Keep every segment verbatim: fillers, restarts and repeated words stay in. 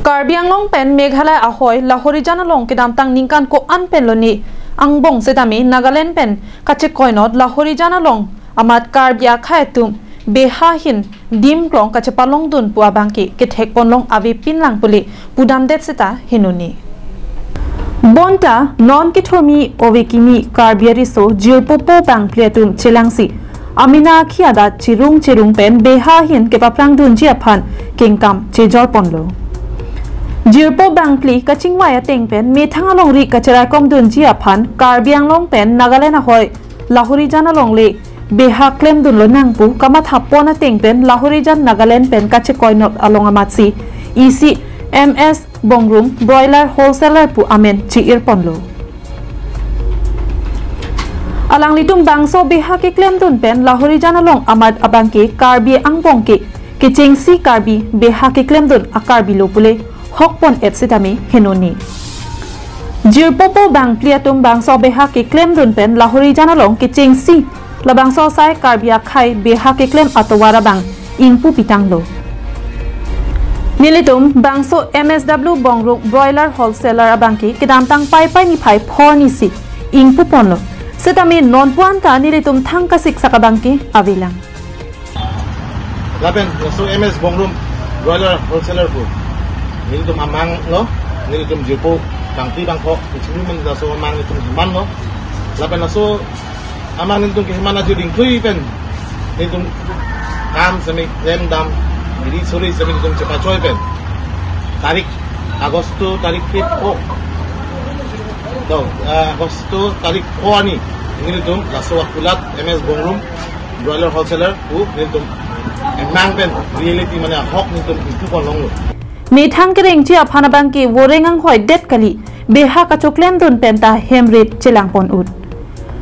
Karbi Anglong pen Meghalaya ahoi Lahorijan along kedamtang ningkan ko-an pen lone angbong setame Nagaland pen kachekoinot Lahorijan along amat Karbi akhei atum beha ahin dim klong kachepalongdun pu abangke kethekponlong avepinlang pule pudamdet seta henone. Bonta non kethurmi ove kimi Karbi ariso jirpopo bangphli atum chelangsi amena akhi adat chirung chirung pen beha ahin kepaplangdunji aphan kengkam chejorponlo. Jirpo bangphli kachingvai ateng pen methang alongri kacheraikomdunji aphan Karbi Anglong pen Nagaland ahoi Lahorijan alongle beha klemdunlo nangpu kamathapon ateng pen Lahorijan Nagaland pen kachekoinot along amatsi isi M S Bongrum broiler wholesaler pu amen chi-irponlo. Alanglitum bangso beha keklemdun pen Lahorijan along amat abangke Karbi angbong ke kechengsi Karbi beha keklemdun a-Karbi lo pule hokpon-et setame henone. Jirpopo bangphli atum bangso beha keklemdun pen Lahorijan along kechengsi labangso asai Karbi akhei beha keklem atovar abang ingpu pitanglo. Nelitum bangso M S W Bongrum broiler wholesaler abangke kedamtang Paipai niphai phongo arnisi ingpuponlo. Setame nonpu anta nelitum thang kasiksak abangke avelang. Lapen laso M S Bongrum broiler wholesaler pu nelitum amang lo, nelitum jirpo bangphli bangpho, kechinglu men laso amang nelitum heman lo. Lapen laso amang nelitum keheman ajo dingklui pen nelitum kam semi klem dam, biri suri semi nelitum chepachoi pen tarik Agosto tarik phli pho, do, ah, Agosto tarik pho arni nelitum laso akulat M S Bongrum broiler wholesaler pu nelitum emang pen reality mane ahok nelitum ingpuponlonglo. Methang kerengji aphan abangke voreng anghoidet kali, beha kachoklemdun penta hemrit chelangpon-ut.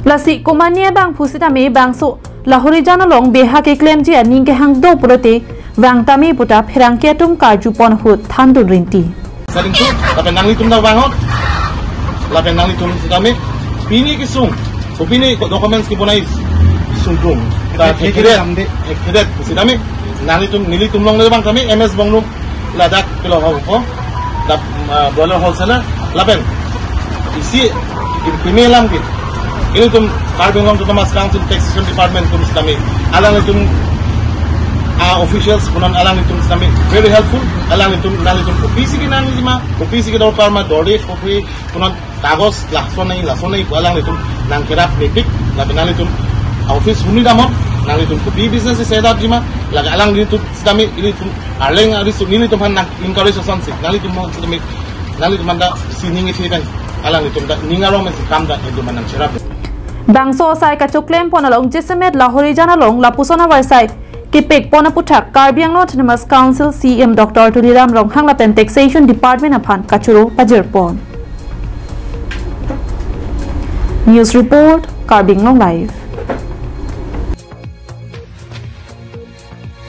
Lasi komatne abang pusitame bangso Lahorijan along beha keklemji aning kehang do pulote vangtame puta pherangke atum karjupon ahut thandun rinti. Saling tu, lapen nanglitum ta vangot, lapen nanglitum setame pini kesung, so pini documents kebonai sungkung. Ta hek-, hek-, hekiret, hekiret, setame nanglitum, nelitum longle vangtame M S Bongrum ladak pilo ho ko, da, ah, broiler wholesaler, lapen isi kim-, kimi alam ke. Ilitum Karbi Anglong Autonomous Council Taxation Department atum setame alanglitum, ah, officials punon alanglitum setame very helpful. Alanglitum, alanglitum kopisi kenangjima, kopisi kedorkar ma dorde kopi punon kagos lason nai, lason nai pu alanglitum nangkerap mepik, lapen alanglitum office huni damon, nanglitum kopi business set up jima, lake alanglitum setame ilitum arleng ariso nelitum aphan nang encourage asonsi, nanglitum setame, nanglitum aphan ta sining isi pen, alanglitum ta ning arong pen si kam ta nelitum aphan nangcherap. Bangso asai kachoklempon along jasemet Lahorijan along lapuson avarsai kepekpon aputhak Karbi Anglong Autonomous Council C E M Doctor Tuliram Ronghang lapen Taxation Department aphan kachoro pajirpon. News report, Karbi Anglong Live.